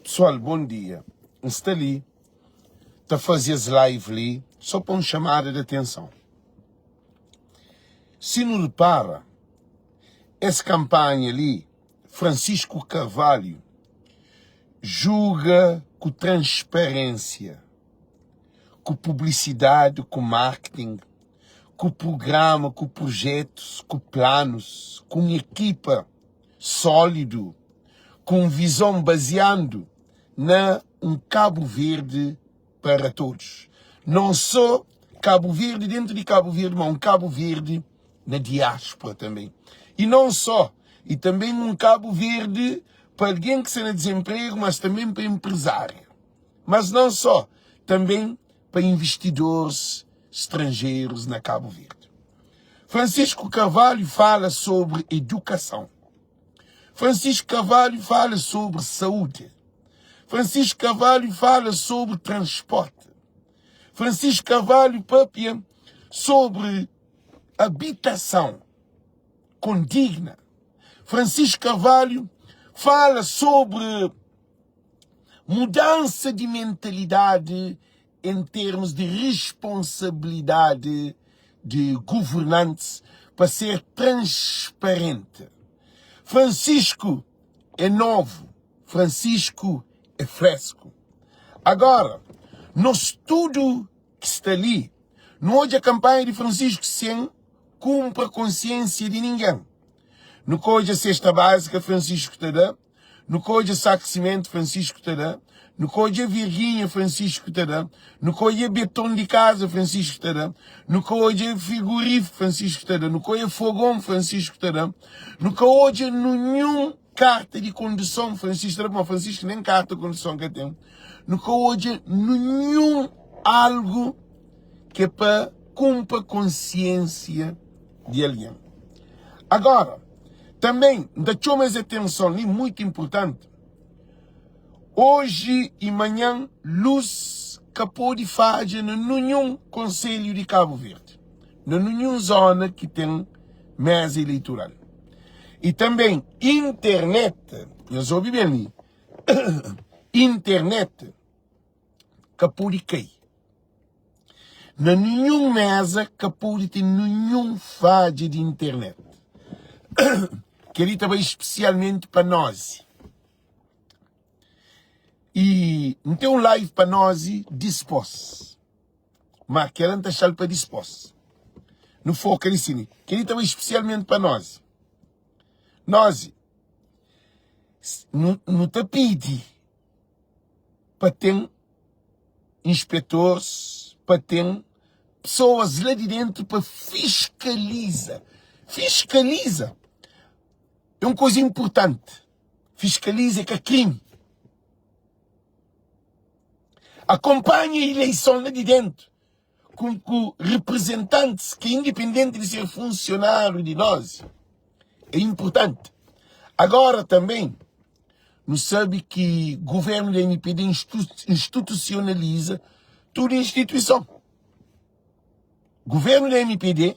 Pessoal, bom dia. N sta li ta faze es live li só pa un chamada de atenção. Si nu repara, es kampanha li, Francisco Carvalho juga ku transparência, ku publicidade, ku marketing, ku programa, ku projetos, ku planos, ku un ekipa sólidu, ku un vizon baziandu na un Kabu Verdi para todos. Não só Kabu Verdi dentu di Kabu Verdi, ma un Kabu Verdi na diáspora tanbê. E não só, e tanbê un Kabu Verdi pa algen ki sta na dizenpregu, mas tanbê pa enprezáriu. Mas não só, tanbê pa investidores stranjerus na Kabu Verdi. Francisco Carvalho fala sobri edukason. Francisco Carvalho fala sobri saúdi. Francisco Carvalho fala sobri transporti. Francisco Carvalho papia sobri habitason kondigna. Francisco Carvalho fala sobri mudansa di mentalidadi em termos di responsabilidadi di governantis pa ser transparenti. Francisco é novu, Francisco é fresku. Agora, nos tudu ki sta li, nu odja kampanha di Francisco sen kunpra konsiensia di ningen. Nu ka odja sesta bazika Francisco ta da, Nu ka odja saku simentu Francisco ta da Nu ka odja virguinha Francisco ta da Nu ka odja beton di kaza Francisco ta da Nu ka odja frigorifo Francisco ta da Nu ka odja fogon Francisco ta da Nu ka odja ninhun karta di konduson Francisco ta da Pamodi Francisco nen karta di konduson ka ten Nu ka odja ninhun algu ki é pa kunpra konsiensia di algen. Agora, tanben N ta txoma es atenson li, muitu inpurtanti, oji y manhan lus ka pode fadja na ninhun konselhu di Kabu Verdi, na ninhun zona ki ten meza eleitoral. Y tanben internet, nhos obi ben li, internet ka pode kai. Na ninhun meza ka pode ten ninhun fadja di internet. Kel-li ta bai spesialmenti pa nozi. I N ten un live pa nozi dispos. Ma kel-la N ta xal pa dispos. Nu foka li si li. Kel-li ta bai spesialmenti pa nozi. Nozi, nu ta pidi pa ten inspetores, pa ten pesoas la di dentu pa fiskaliza. Fiskaliza é un koza inpurtanti. Fiskaliza é ka krimi. Akonpanha ileison la di dentu ku, ku reprezentantis ki independenti di ser funsionáriu di nos é inpurtanti. Agora tanben nu sabe ki governu di MPD institusionaliza tudu instituison. Governu di MPD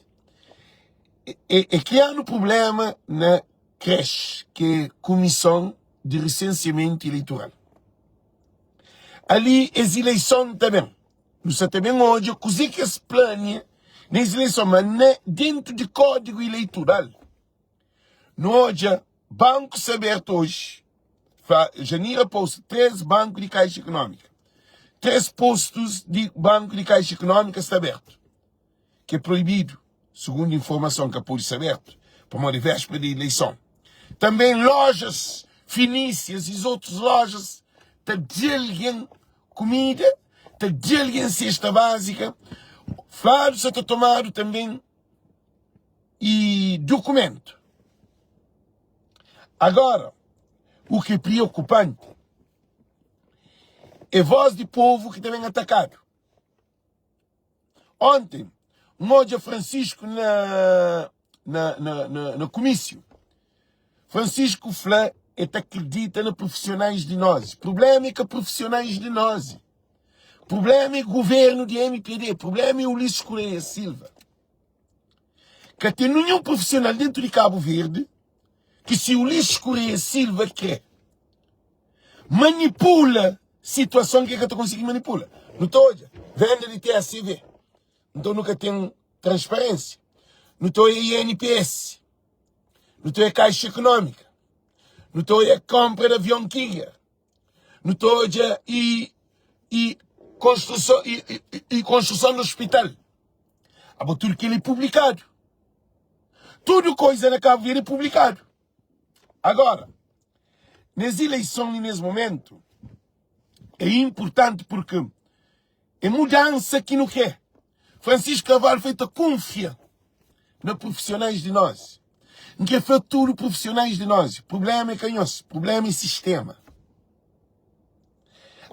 é, é kriadu problema na creche, ki é Kumison di Resensiamentu Eleitoral. Ali es ileison ta ben. Nu sa ta ben odja kuzê ki es plania na es ileison, ma na dentu di kódigu eleitoral nu odja bankus abertu oji. Fla Janira posta 3 banku di Kaixa Ekonómika. 3 postus di banku di Kaixa Ekonómika sta abertu, ki é proibidu, sugundu informason ka pode sta abertu pamodi véspera di ileison. Tanbê lojas finísias i otus lojas ta di algen kumida, ta di algen sesta bázika. Fladu sa ta tomadu tanbê i dukumentu. Agora, u ki é priokupanti é voz di povu ki ta ben atakadu. Onten, N odja Francisco na, na, na, na, na kumísiu. Francisco fla e ta kridita na profisionais di nozi. Prublema é ka profisionais di nozi. Prublema é governu di MPD. Prublema é Ulisses Correia Silva. Ka ten ninhun profisional dentu di Kabu Verdi ki si Ulisses Correia Silva kre. manipula situason ki el ka ta konsigi manipula. Nu ta odja venda di TSV, nton nu ka ten transparensia. Nu ta odja INPS, nu ta odja Kaixa Ekonómika, nu ta odja konpra di avion Kiger, nu ta odja i i konstruson i, i, i konstruson di ospital. Abo tudu kel é publikadu. Tudu koisa na Kabu Verdi é publikadu. Agora, nes ileison i nes momentu é inpurtanti purki é mudansa ki nu kre. Francisco Carvalho foi ta kunfia na prufisionais di nos. N kre fla tudu prufisionais di nos, prublema é ka nhos, prublema é sistema.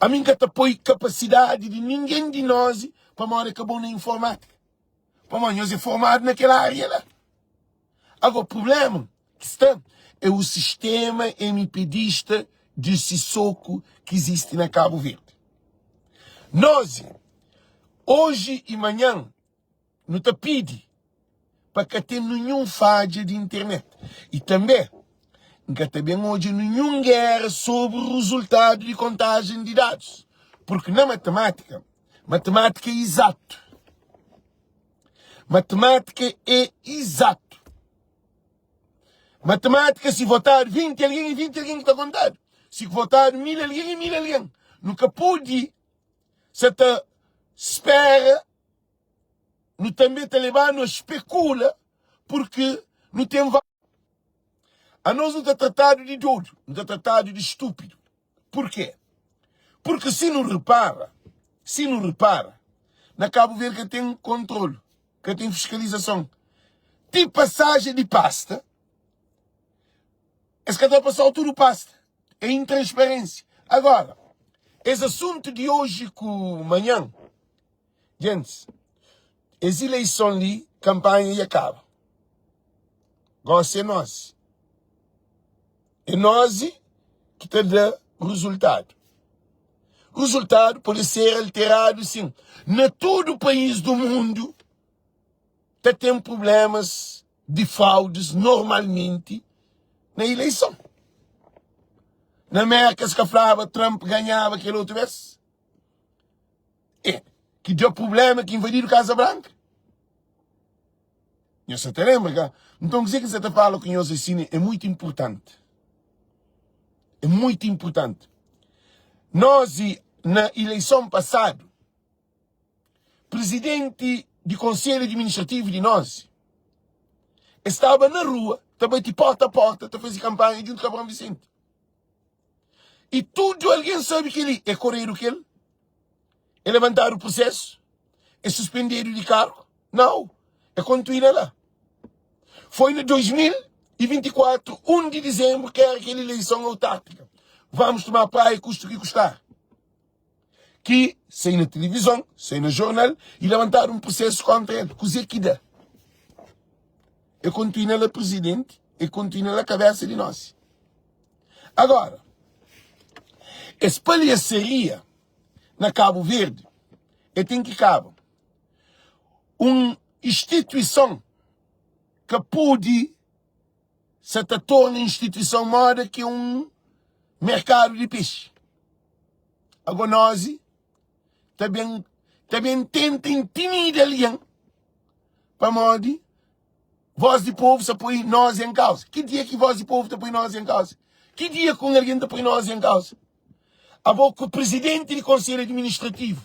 Ami N ka ta poi kapasidadi di ningen di nos pamodi é ka bon na informátika. Pamodi nhos é formadu na kel ária la. Agora, problema ki sta é o sistema MPDista de Sissoko ki izisti na Cabo Verde. Nós, hoje e manhã, nu ta pidi pa ka ten ninhun fadja di internet. E tanbê, N ka ta ben odja ninhun géra sobri rezultadu di kontajen di dadus. Purki na matemátika, matemátika é izatu. Matemátika é izatu. Matemátika, si votadu 20 algen, é 20 algen ki ta kontadu. Si votadu 1000 algen, é 1000 algen. Nu ka pode sa ta spera, nu tanbe ta leba-nu a spekula, purki nu ten. Anos nu ta tratadu di dodu, nu ta tratadu di stúpidu. Purkê? Purki si nu repara, si nu repara, na Kabu Verdi ka ten kontrolu, ka ten fiskalizason. Ti pasajen di pasta, es ka ta pasa-u tudu pasta. É intransparênsia. Agora, es asuntu di oji ku manhan, gentis, es ileison li, kanpanha dja kaba. Gosi é nos. É nos ki ta da rezultadu. Rezultadu pode ser alteradu, sin. Na tudu país du mundu ta ten prublémas di fraudes normalmenti na ileison. Na Mérka es ka flaba Trump ganhaba kel otu bes? É, ki da prubléma ki invadidu Kaza Branka. Nhos sa ta lenbra ka? Nton kuzê ki N sa ta fala ku nhos asin é muitu inpurtanti. É muitu inpurtanti. Nos na ileison pasadu, prizidenti di konselhu administrativu di nos e staba na rua ta bati porta a porta ta faze kanpanha djuntu ku Abraão Vicente. I tudu algen sabe kel-li. É koredu kel? É levantadu prosesu? É suspendedu di kargu? Nau, é kontuina la. Foi na 2024, 1 di dizenbru, ki era kel ileison autárkika. Vamos tomar praia kusta o ki kustar. Ki sai na tilivizon, sai na jornal i levantadu un prosesu kontra el. Kuzê ki da? É kontuina la prizidenti, é kontuina la kabesa di nos. Agora, es palhaçaria na Cabo Verde e ten ki kaba. Un instituison ka pode sa ta torna instituison moda ki un merkadu di pexi. Ago nosi ta ben ta ben tenta intimida algen pamodi Voz di povu sa poi nos en kauza. Ki dia ki voz di povu ta poi nos en kauza? Ki dia ku un algen ta poi nos en kauza? Abo ku presidenti di konselhu administrativu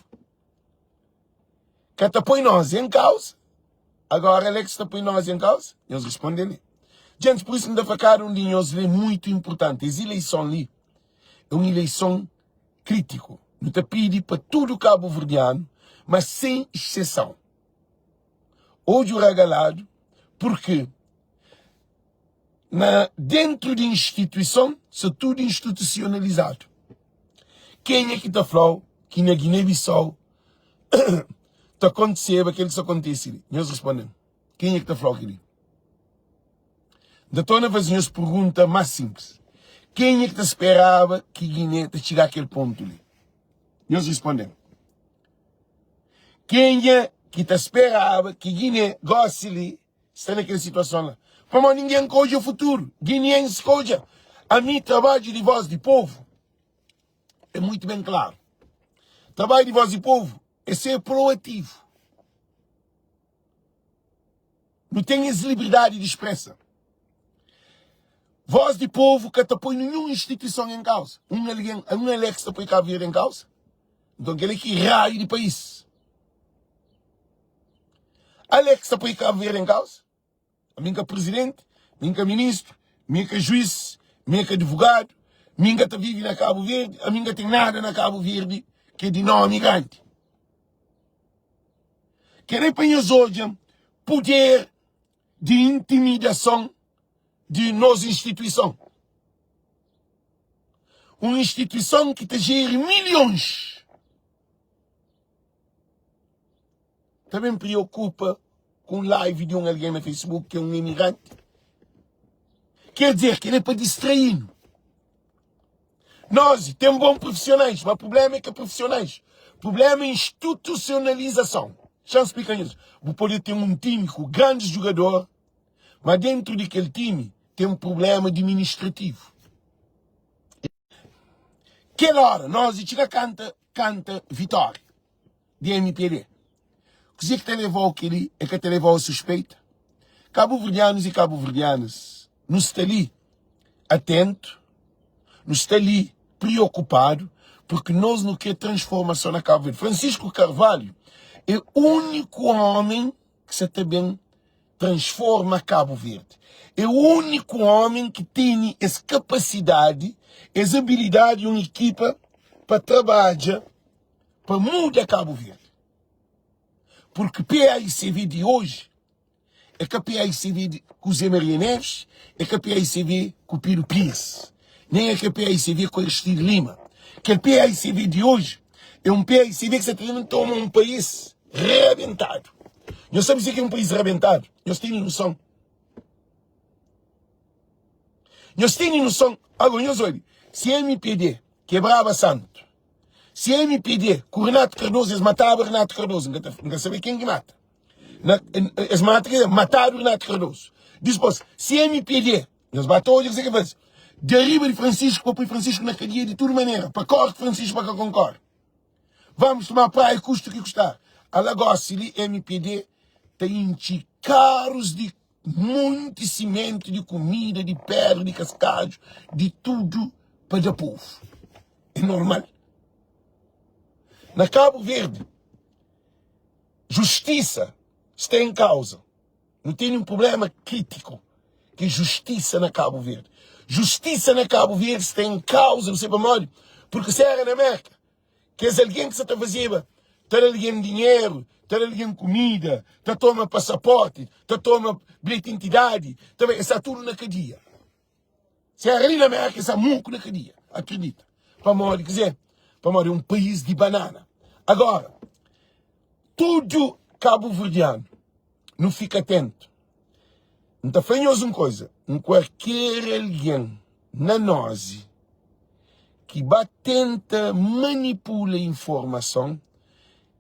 ka ta poi nos en kauza, agora Alex ta poi nos en kauza? Nhos responde li. Gentis, pur isu N ta fla kada un di nhos li é muitu inpurtanti. Es ileison li é un ileison kritiku. Nu ta pidi pa tudu kabuverdianu, ma sen exseson. Odju ragaladu purki na dentru di instituison sta tudu institusionalizadu. Kenha ki ta fla-u ki na Guiné-Bissau ta kontiseba kel ki sta kontise li? Nhos responde-m, kenha ki ta fla-u kel-li? N ta torna faze nhos pergunta más sinplis, kenha ki ta speraba ki Guiné ta txiga kel pontu li? Nhos responde-m. Kenha ki ta speraba ki Guiné gosi li sta na kel situason la? Pamodi ningen ka odja futuru, guineenses ka odja. Ami trabadju di voz di povu. É muito bem claro. Trabalho de Voz di Povo é ser proativo. Nu ten es liberdadi di expresa. Voz di Povo ka ta poi ninhun instituison en kauza. Un algen, un Alex ta poi Cabo Verde en kauza? Nton kel-li ki raiu di país. Alex ta poi Cabo Verde en kauza? Mi n ka presidenti, mi n ka ministru, mi n ka juiz, mi n ka advogadu, mi n ka ta vive na Cabo Verde, ami n ka ten nada na Cabo Verde ki é di nomi grandi. Kere pa nhos odja puder di intimidason di nos instituison. Un instituison ki ta jeri milhons ta ben preokupa ku un live di un algen na Facebook ki é un imigranti. Ker dizer, kel é pa distraí-nu. Nós tem bons profissionais, mas problema é que profissionais. Problema é institucionalização. Deixa eu explicar isso. Bu pode ter um time com grandes jogadores, mas dentro daquele time tem um problema administrativo. Kel hora, nós txiga canta, canta vitória di MPD. Kuzê ki ta leva-u kel-li é ka ta leva-u a suspeita? Kabuverdianus i kabuverdianas, nu sta li atentu, nu sta li preokupadu, purki nos nu kre transformason na Kabu Verdi. Francisco Carvalho é úniku ómi ki sa ta ben transforma Kabu Verdi. É úniku ómi ki tene es kapasidadi, es abilidadi i un ekipa pa trabadja pa muda Kabu Verdi. Porque PAICV di oji é ka PAICV di, ku Zé Maria Neves, é ka PAICV ku Piro Pires, nem é ka PAICV ku Aristide Lima. Kel PAICV di oji é un PAICV ki sa ta tenta toma un país rabentadu. Nhos sabe si ki é un país rabentadu? Nhos tene noson? Nhos tene noson? Agora, nhos obi, si MPD kebraba santu, Si MPD ku Renato Cardoso es mataba Renato Cardoso, N ka sabe ken ki mata. Na, es mata, quer dizer, matadu Renato Cardoso. Dispos, si MPD, nhos ba ta odja kuse ke faze. Di riba di Francisco pa pui Francisco na kadia di tudu manera, pa kore ku Francisco pa ka konkore. Vamos tomar praia custe o que custar. Ala gosi li MPD ta intxi karus di Monti simenti di kumida, di pedra, di kaskadju, di tudu pa da povu. É normal. Na Kabu Verdi, justisa sta en kauza. Nu tene un prublema kritiku ki é justisa na Kabu Verdi. Justisa na Kabu Verdi sta en kauza, nu sabe pamodi? Purki si era na Merka, Kes algen ki sa ta fazeba ta da algen dinheru, ta da algen kumida, ta toma pasaporti, ta toma bilheti di identidadi, ta es sta tudu na kadia. Si era li na Merka, es sta muku na kadia, akredita. Pamodi kuzê? Pamodi é un país di banana. Agora, tudu kabuverdianu, nu fika atentu. N ta fla nhos un koza, un kualker algen na nos ki ba tenta manipula informason,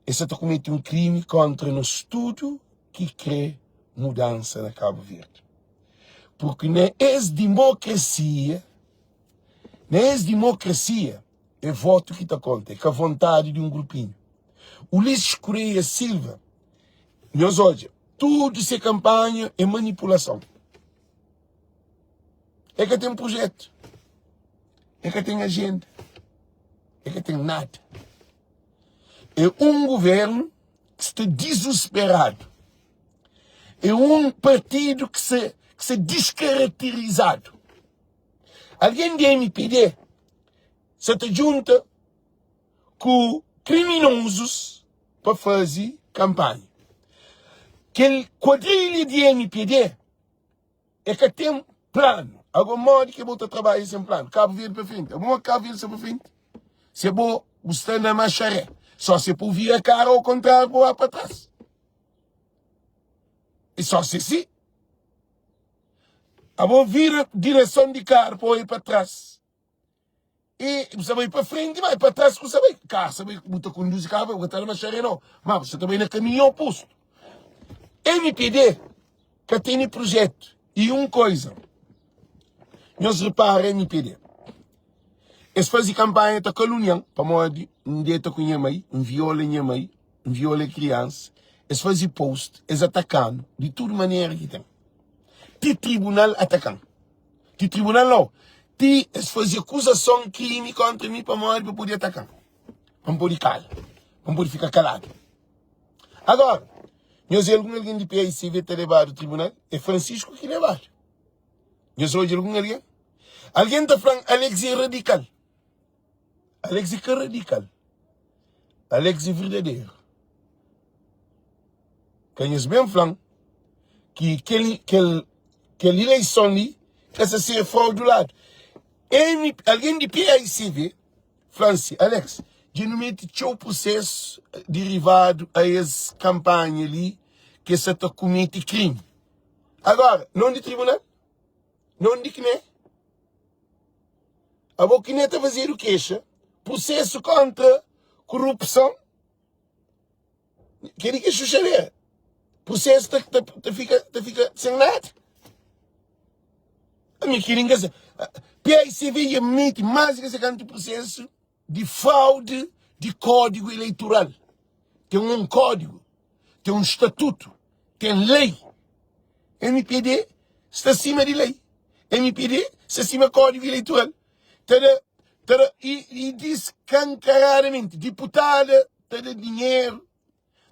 el sa ta kumete un krimi kontra nos tudu ki kre mudansa na Kabu Verdi. Purki na es dimokrasia, na es dimokrasia, é votu ki ta konta, é ka vontadi di un grupinhu. Ulisses Correia Silva, nhos odja, tudu se kanpanha é manipulason. É ka ten projetu, é ka ten ajenda, é ka ten nada. É un guvernu ki sta dizusperadu. É un partidu ki sta, ki sta diskaraterizadu. Algen di MPD sa ta djunta ku kriminozus pa faze kanpanha. Kel kuadrilha di MPD E ka ten planu. Ago modi ki bo ta trabadja sen planu? Kabu Verdi pa frenti. Abo mo Kabu Verdi sta pa frenti? Se bo bu sta na maxaré, só se po vira kara ao kontráriu po ba pa tras. E só se si. Abo vira direson di karu pa oi pa tras. E bu sta bai pa frenti, bai pa tras ku sta bai. Karu sta bai, bu ta konduzi karu, bu ka ta na maxaré no. Ma bu sta ta bai na kaminhu opostu. MPD ka tene projetu. E un koiza, nhos repara MPD. Es faze kanpanha ta kalunian pamodi N deta ku nha mai, N viola nha mai, N viola kriansa. Es faze post, es ataka-nu di tudu manera ki ten. Ti tribunal ataka-m. Ti tribunal nau, ti es faze akuzason krimi kontra mi pamodi pa pode ataka-m, pa N pode kala, pa N pode fika kaladu. Agora, nhos é algun algen di PAICV ta lebadu tribunal? É Francisco ki lebadu. Nhos odja algun algen? Algen ta fla-m Alex é radikal. Alex é ka radikal. Alex é verdaderu. Ka nhos ben fla-m ki kel, kel, kel ileison li ka sa ser frauduladu. M, algen di PAICV fla-m si, Alex, dja nu mete txeu prusesu derivadu a es kanpanha li ki es sa ta kumete krimi. Agora, non di tribunal? Non di kne? Abo kne ta fazedu kexa, prusesu kontra kurupson? Keli ki é xuxadera. Prusesu ta, ta, ta fika, ta fika sen nada. Ami keli nka sa. PICV ia miti más ki se kantu prusesu di fraude di kódigu eleitoral. Ten un kódigu, ten un statutu, ten lei. MPD sta sima di lei. MPD sta sima kódigu eleitoral. Ta da, ta da, i, i diskankaradamenti, diputada ta da dinheru,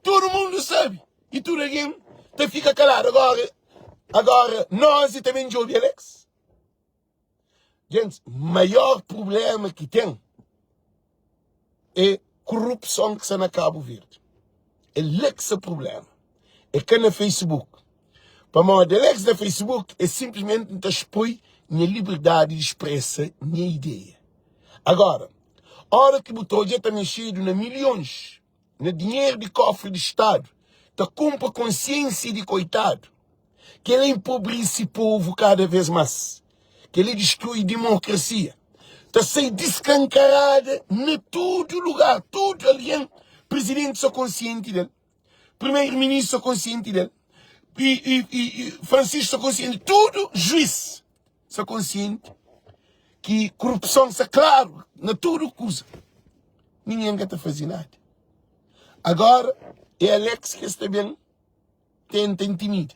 tudu mundu sabe, i tudu algen ta fika kaladu. Agora, agora, nós ta ben djobe Alex. Gente, maior problema ki ten é korupson ki sta na Cabo Verde. É la ki sta problema. É ka na Facebook. Pamodi Alex na Facebook é simplesmente N ta expoi nha liberdadi di expresa nha ideia. Agora, ora ki bu ta odja ta mexedu na milhons, na dinheru di kofri di Stadu, ta kunpra konsiensia di koitadu, kel-la enpobrisi povu kada vez más, kel-la distrui dimokrasia, ta sai diskankarada na tudu lugar, tudu algen, prizidenti sta konsienti del, primeru-ministru sta konsienti del, i, i, i, Francisco sta konsienti, tudu juiz sta konsienti ki korupson sta klaru na tudu kuza. Ningen ka ta faze nada. Agora é Alex ki sta ben tenta intimida.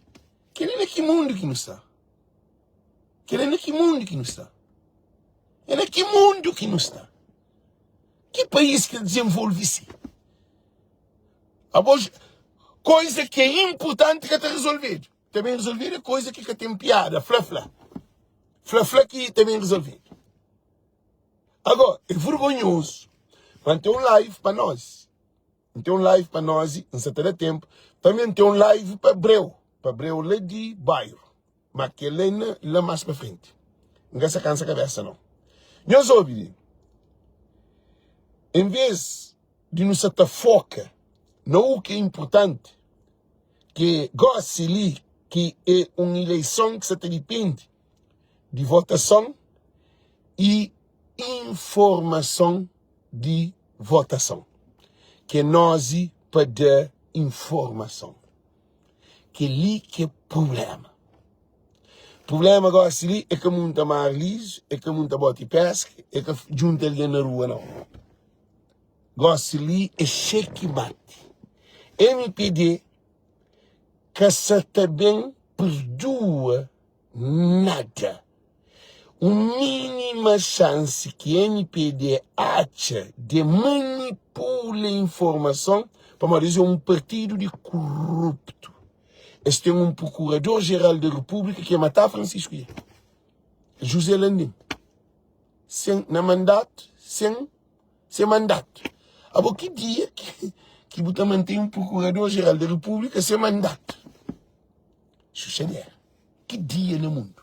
Kel-li na ki mundu ki nu sta? Kel-li na ki mundu ki nu sta? É na ki mundu ki nu sta? Ki país ki dezenvolve si? Abo, koisa ki é inpurtanti ka ta rezolvedu. Ta ben rezolvedu é koisa ki ka ten piada, fla-fla. Fla-fla ki ta ben rezolvedu. Agora, é vergonhoso. Mas tem um live para nós. N ten un live pa nozi, N sa ta da tenpu. Tanbe N ten un live pa Breu, pa Breu la di bairu. Ma kel-la é na la más pa frenti. N ka sa kansa kabésa nau. Nhos obi li, en vês di nu sa ta foka na u ki é inpurtanti, ki é gósi li, ki é un ileison ki sa ta dipende di votason i informason di votason, ki é nozi pa da informason. Kel-li ki é prubléma. Prubléma gósi li é ka munta mar lizu, é ka munta boti péska, é ka djunta algen na rua, nau. Gósi li é xeki mati. Mpd ka sa ta ben perdua nada. Un mínima xansi ki mpd atxa de manipula informason, pamodi es é un partidu di kuruptu. Es ten un prokurador jeral da repúblika ki é matá Francisco Dja, José Landim, sen na mandatu, sen sen mandatu. Abo ki dia ki, ki bu ta mantê un prokurador jeral da repúblika sen mandatu? Xuxadera. Ki dia na mundu?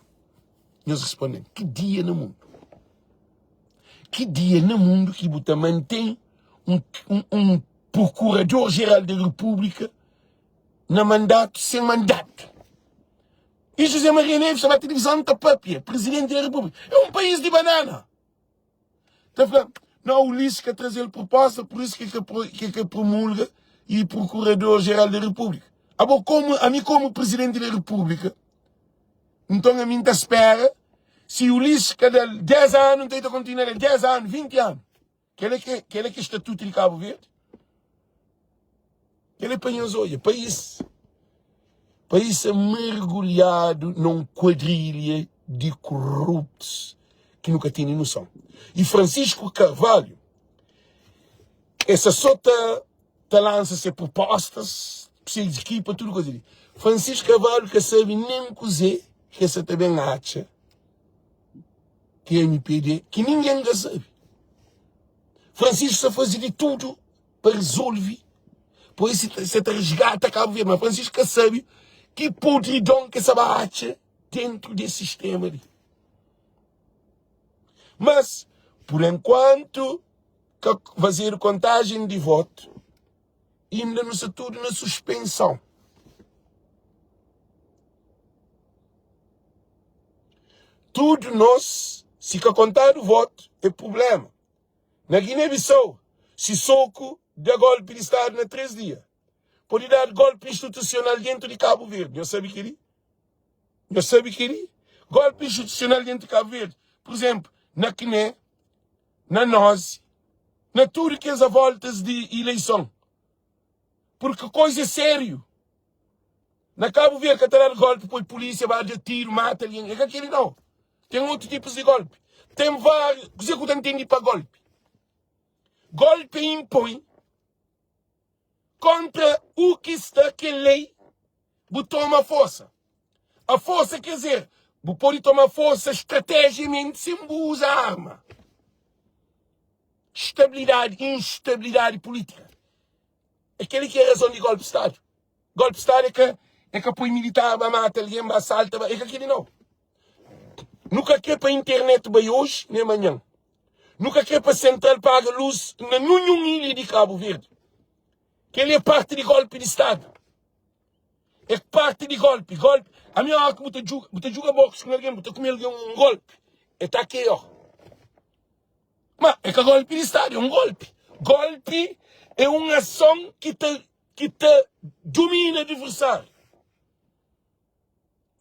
Nhos responde-m, ki dia na mundu? Ki dia na mundu ki bu ta mantém un, un, un procurador-geral da República na mandato sem mandato? E José Maria Neves ta ba televisão ta papia, presidente da República. É um país de banana. Ta fla, não, Ulisses ka trazer proposta, por isso que que, que, que promulga e procurador-geral da República. Abo como, a mim como presidente da República, então a mim ta espera. Si Ulisses ka da-l 10 anu, nta el ta kontinua da-l 10 anu, 20 anu. Kel-la ki, kel-la ki é statutu di Kabu Verdi. Kel-la é pa nhos odja. País, país sta mergulhadu na un kuadrilha di koruptus ki nu ka tene noson. I Francisco Carvalho, e sta so ta, ta lansa se propostas, se ekipa, tudu kuza li. Francisco Carvalho ka sabe nen kuzê ki e sa ta ben atxa ki MPD, ki ningen ka sabe. Francisco sta faze di tudu pa resolve, por isso se ta resgata Cabo Verde, mas Francisco ka sabe ki podridon ki sa ba atxa dentro desse sistema li. Mas, por enquanto, ka fazedu kontagem di voto, inda nu sta tudu na suspensão. Tudu nos, si ka kontadu votu, é prublema. Na Guiné-Bissau, Sissoco da golpi di stadu na 3 dia. Pode dadu golpi institusional dentu di Kabu Verdi. Nhos sabe kel-li? Nhos sabe kel-li? Golpi institusional dentu di Kabu Verdi. Pur izenplu, na Kiné, na Nozi, na tudu kes a voltas di ileison. Purki koza é sériu. Na Kabu Verdi ka ta dadu golpi poi pulísia ba da tiru, mata algen. É ka kel-li nau. Ten otu tipus di golpi. Ten várius. Kuzê ku ta ntende pa golpi? Golpi é inpoi kontra u ki sta kel lei bu toma forsa. A forsa quer dizer, bu pode toma forsa estrategiamente sem bu usa arma. Estabilidade, instabilidade política. É kel ki é razon di golpe de Estado. Golpe de Estado é ka, é ka poi militar ba mata alguém, ba assalta, ba, é ka kel não. Nu ka kre pa internet bai hoje nem amanhã. Nu ka kre pa central paga luz na nenhum ilha de Cabo Verde. Kel é parte di golpe di Estado. É parte di golpe. Golpe. A mi hora que bu ta juga, bu ta juga boxe com alguém, bu ta come alguém um golpe. É tá aqui, ó. Mas é que golpe de Estado, é um golpe. Golpe é uma ação que te, que te domina adversário.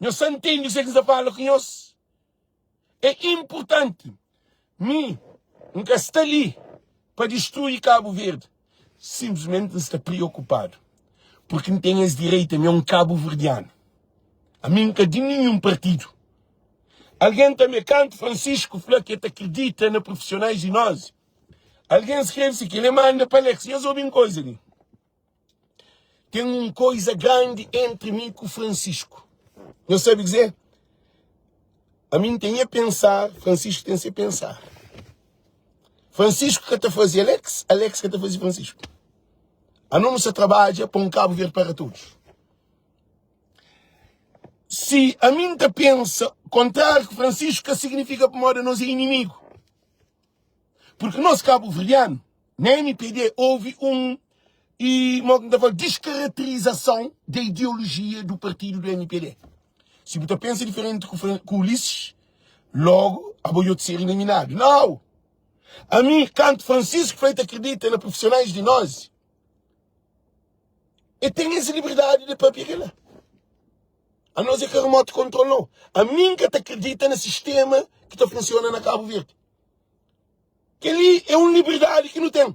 Nhos sa ntende kuzê ki N sta fala ku nhos? É inportanti. Mi, N ka sta li pa distrui Kabu Verdi. Sinplismenti N sta priokupadu purki N ten es direitu. Ami é un kabuverdianu. Ami N ka di ninhun partidu. Algen tanbe, kantu Francisco fla ki el ta kridita na profisionais di nos, algen skrebe si, kel-li manda pa Alex. Nhos obi un koza li. Ten un koiza grandi entri mi ku Francisco. Nhos sabe kuzê? Ami N ten nha pensar, Francisco ten se pensar. Francisco ka ta faze Alex, Alex ka ta faze Francisco. Anu nu sa trabadja pa un Cabo Verde para todos. Si ami N ta pensa kontráriu ku Francisco, ka signifika pamodi nos é inimigu. Porque nós cabo-verdiano, na MPD houve um e mo que fala, descaracterização da ideologia do partido do MPD. Se você pensa diferente com, com Ulisses, logo a boiou de ser eliminado. Não! A mim, canto Francisco Freitas acredita na profissionais de nós, e tem essa liberdade de papia lá. A nós é que remoto controlou. A mim que te acredita no sistema que está funciona na Cabo Verde. Kel-li é un liberdadi ki nu ten.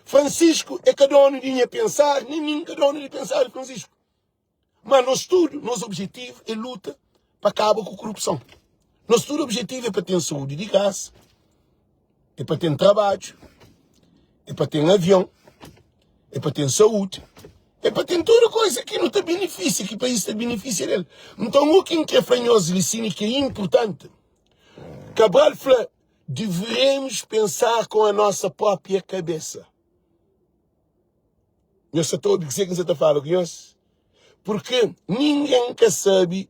Francisco é ka donu di nha pensar, nen mi N ka donu di pensar di Francisco. Má nos tudu, nos objetivu é luta pa kaba ku korupson. Nos tudu objetivu é pa ten saúdi di grasa, é pa ten trabadju, é pa ten avion, é pa ten saúdi, é pa ten tudu koza ki nu ta benefisia, ki país ta benefisia del. Nton, u ki N kre fla nhos li sin ki é inpurtanti, Cabral fla, Deveremos pensar com a nossa própria cabeça. Nhos sa ta obi kuzê ki N sa ta fala ku nhos? Purkê ningen ka sabe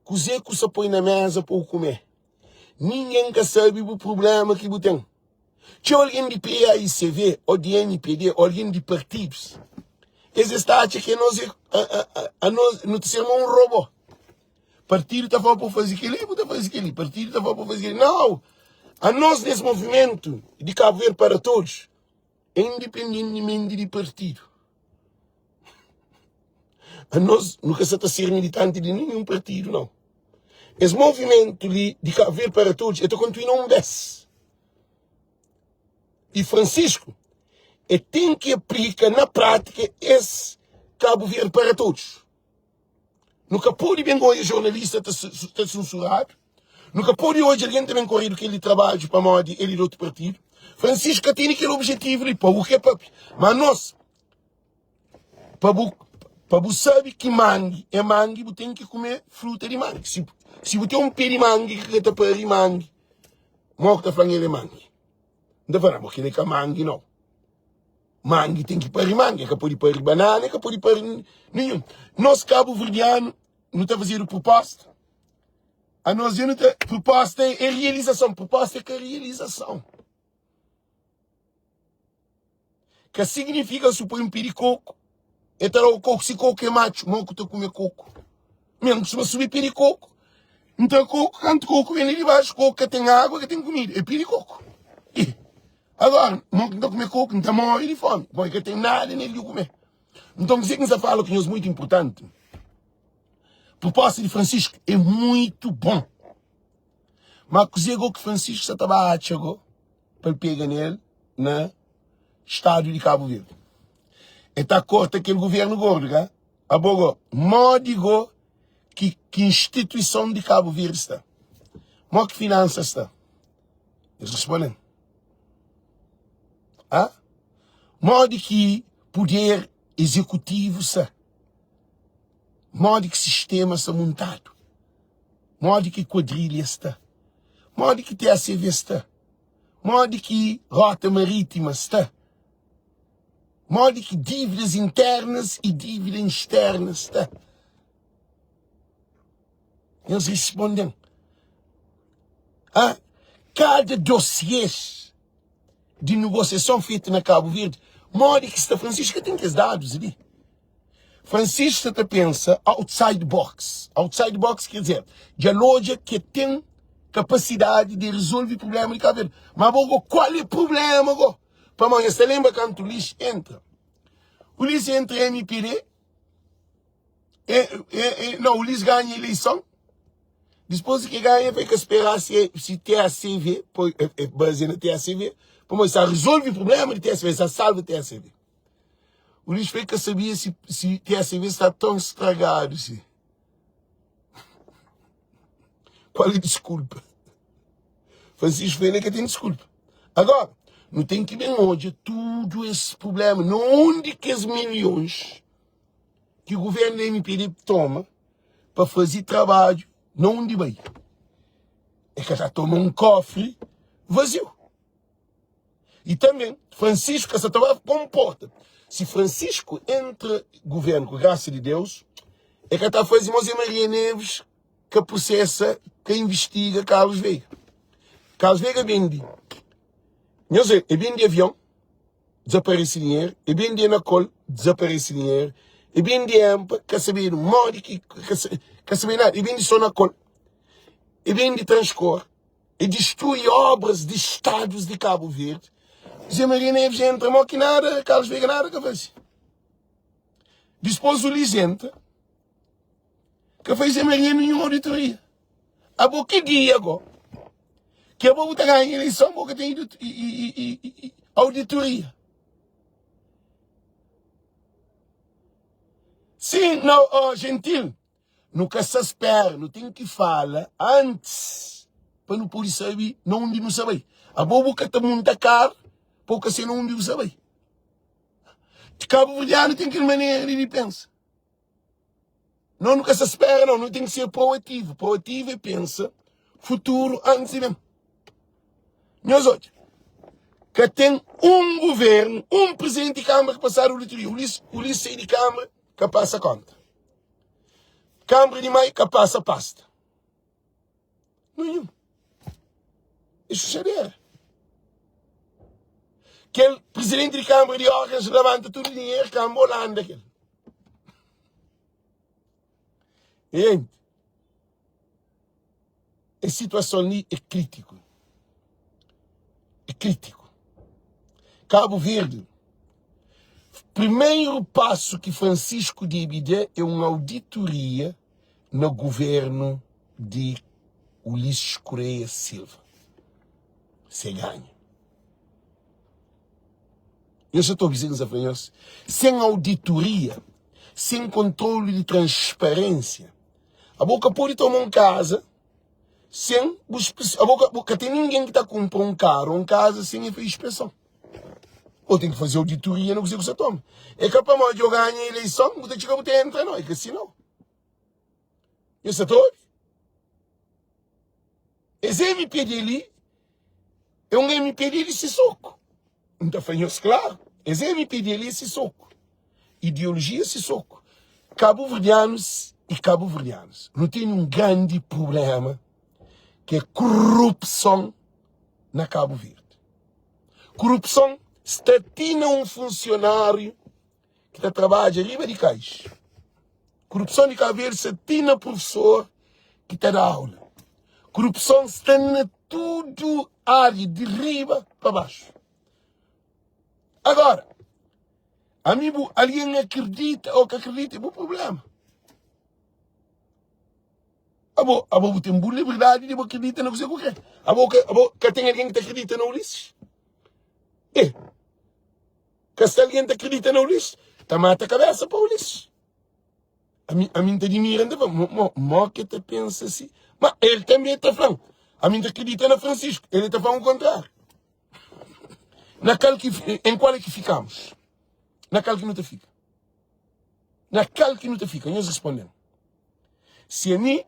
kuzê ku sa poi na mesa pa bu kume. Ningen ka sabe bu prubléma ki bu ten. Txeu algen di PAICV ô di MPD ô algen di partidus, es es ta atxa ki anos é anos nu ta ser ma un robô. Partidu ta fla pa bu faze kel-li, bu ta faze kel-li. Partidu ta fla pa bu faze kel-li. Nau! Anos nes movimentu di Cabo Verde para Todos, é independentimenti di partidu. Anos nu ka sa ta ser militanti di ninhun partidu, nau. Es movimentu li di Cabo Verde para Todos e ta kontinua un bes. E Francisco e ten ki aplika na prátika es Cabo Verde para Todos. Nu ka pode ben odja jornalista ta, ta censuradu. Nu ka pode odja algen ta ben koredu kel di trabadju pamodi el é di otu partidu. Francisco ka tene kel objetivu li pa u ke papia. Ma nos, pa bu, pa bu sabe ki mangi é mangi, bu ten ki kume fruta di mangi. Si, si bu ten un pé di mangi ki ka ta pari mangi, mo ku ta fla-m el é mangi? N ta fla, bo kel-li ka mangi nau. Mangi ten ki pari mangi, el ka pode pari banana, el ka pode pari ninhun. Nos kabuverdianu, nu ta fazedu pruposta, anos dja nu ta, pruposta é realizason, pruposta é ka realizason. Ka signifika si bu poi un pé di koku, el ta da-u koku, si koku é matxu, mo ku ta kume koku. Mi N kustuma subi pé di koku, N tra koku, kantu koku ben li di baxu, koku ka ten agua, ka ten kumida, é pé di koku. Ih, agora, mo ki N ta kume koku, N ta móre di fomi, pamodi ka ten nada nel di kume. Nton, kuzê ki N sta fala ku nhos muitu inpurtanti, proposta di Francisco é muitu bon. Ma kuzê go ki Francisco sa ta ba atxa go pa el pega nel na stadu di Cabo Verde? El ta korta kel governu gordu, ka? Abo go, modi go ki, ki instituison di Cabo Verde sta? Mo ki finansa sta? Es responden. Ah? Modi ki puder executivo sta? Modi ki sistema sta montadu? Modi ki kuadrilha sta? Modi ki TACV sta? Modi ki rota marítima sta? Modi ki dívidas internas i dívida externa sta? Nhos responde-m. Ah, kada dossiês di negosiason fetu na Cabo Verde, modi ki sta? Francisco ka ten kes dadus li. Francisco sta ta pensa outside box. Outside box quer dizer, dja el odja ke ten kapasidadi di resolve problema di Cabo Verde. Ma bo go, kual é problema go? Pamodi nhos ta lenbra kantu Ulisses entra? Ulisses entra MPD, e, e, e, não, Ulisses ganha eleição. Depois que ganha, foi que esperar se, se TACV, foi, é, é, baseia na TACV, pamodi sa resolve problema de TACV, sa salva TACV. Ulisses foi que sabia se, se TACV está tão estragado, se. Qual é a desculpa? Francisco Ferreira que tem desculpa. Agora, não tem que bem hoje tudo esse problema. Não onde que os milhões que o governo da MPD toma para fazer trabalho, não onde vai. É que já toma um cofre vazio. E também, Francisco essa trabalho comporta. Se Francisco entra governo com graça de Deus, é que está fazendo José Maria Neves que processa, que investiga Carlos Veiga. Carlos Veiga vende, não sei, ele vende avião, desaparece dinheiro, ele vende Anacol, desaparece dinheiro, ele vende EMPA, quer saber, modo que, quer saber nada, ele vende Sonacol, ele vende Transcor, e destrui obras de estados de Cabo Verde. Zé Maria Neves entra, mo que nada, Carlos Veiga nada que faz. Depois o Luís entra, que faz Zé Maria nenhuma auditoria. A bo que dia go? Que a bo tá ganha eleição, bo que tem auditoria. Sim, não, oh, gentil. Nu ka sa spera, nu ten ki fala antis pa nu pode sabe na undi nu sa bai. Abo bu ka ta munta kar pa bu ka sai na undi bu sa bai. Kabuverdianu ten kel manera li di pensa. No nu ka sa spera nau, nu ten ki ser proativu. Proativu é pensa futuru antis di ben. Nhos odja, ka ten un guvernu, un prizidenti di Kâmara ki pasadu auditoria. Ulisses sai di Kâmara, ka pasa konta. Kambra di mai ka pasa pasta. Nenhum. É xuxadera. Kel presidente di Kambra di Órgãos labanta tudu dinheru, kamba Holanda kel. Gente, es situason li é krítiku. É krítiku. Cabo Verde, primeiro passo ki Francisco debe da é un auditoria na governo. di Ulisses Correia Silva se ganha. Nhos sa ta obi kuzê ki N sta fla nhos? Sen auditoria, sen kontrolu di transparênsia, abo ka pode toma un kaza sen bu abo ka, ka ten ningen ki ta kunpra un karu ô un kaza sen e faze inspeson. Bo ten ki faze auditoria na kuzê ki bu sta toma. É ka pamodi dja bu ganha ileison bu ta txiga bu ta entra, nau. É ka si nau. Nhos sa ta obi? Es MPD li é un MPD di Sisoko. N ta fla nhos klaru, es MPD li é Sisoko. Ideolojia Sisoko. Kabuverdianus e kabuverdianas, nu tene un grandi prublema ki é korupson na Kabu Verdi. Korupson sta ti na un funsionáriu ki ta trabadja riba di kais. Korupson di Kabu Verdi sta ti na profesor ki ta da aula. Korupson sta na tudu ária, di riba pa baxu. Agora, ami bu algen akredita ou ka akredita é bu problema. Abo, abo bu ten bu liberdadi di bu akredita na kuzê ku kre. Abo ka, abo ka ten algen ki ta akredita na Ulisses? Eh. Ka sta algen ta kridita na Ulisses, ta mata kabesa pa Ulisses. Ami, ami N ta dimira, N ta fla, mo, mo, mo ke ta pensa si? Ma el tanbe ta fla-m, ami N ta kridita na Francisco, el ta fla-m o kontráriu. Na kal ki, em qual é que ficamos? Na kal ki nu ta fika? Na kal ki nu ta fika? Nhos responde-m. Si ami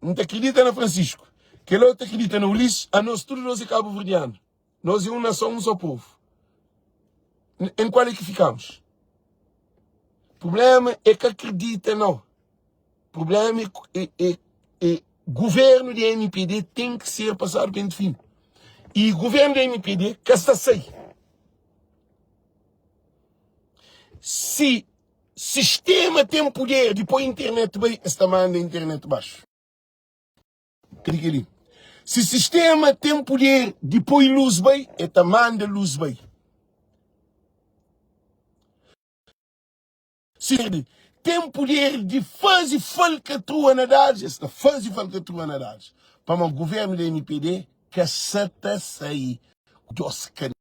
N ta kridita na Francisco, kel otu ta kridita na Ulisses, anos tudu nos é kabuverdianu. Nos é un nason, un só povu. Em qual é que ficamos? Problema é ka acredita não. Problema é, é, é, é governo de MPD tem que ser passado pente fino. E governo de MPD ka sta sai. Se sistema tem poder de pôr internet bem, esta manda internet baixo. Keli keli. Si sistema ten puder di poi lus bai, e ta manda lus bai. Si ten puder di faze falkatrua na dadus, es ta faze falkatrua na dadus. Pamodi guvernu di MPD ka sa ta sai ku dos kaneta.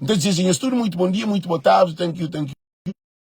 N ta dizeja nhos tudu muitu bon dia, muitu bo tardi, thank you, thank you.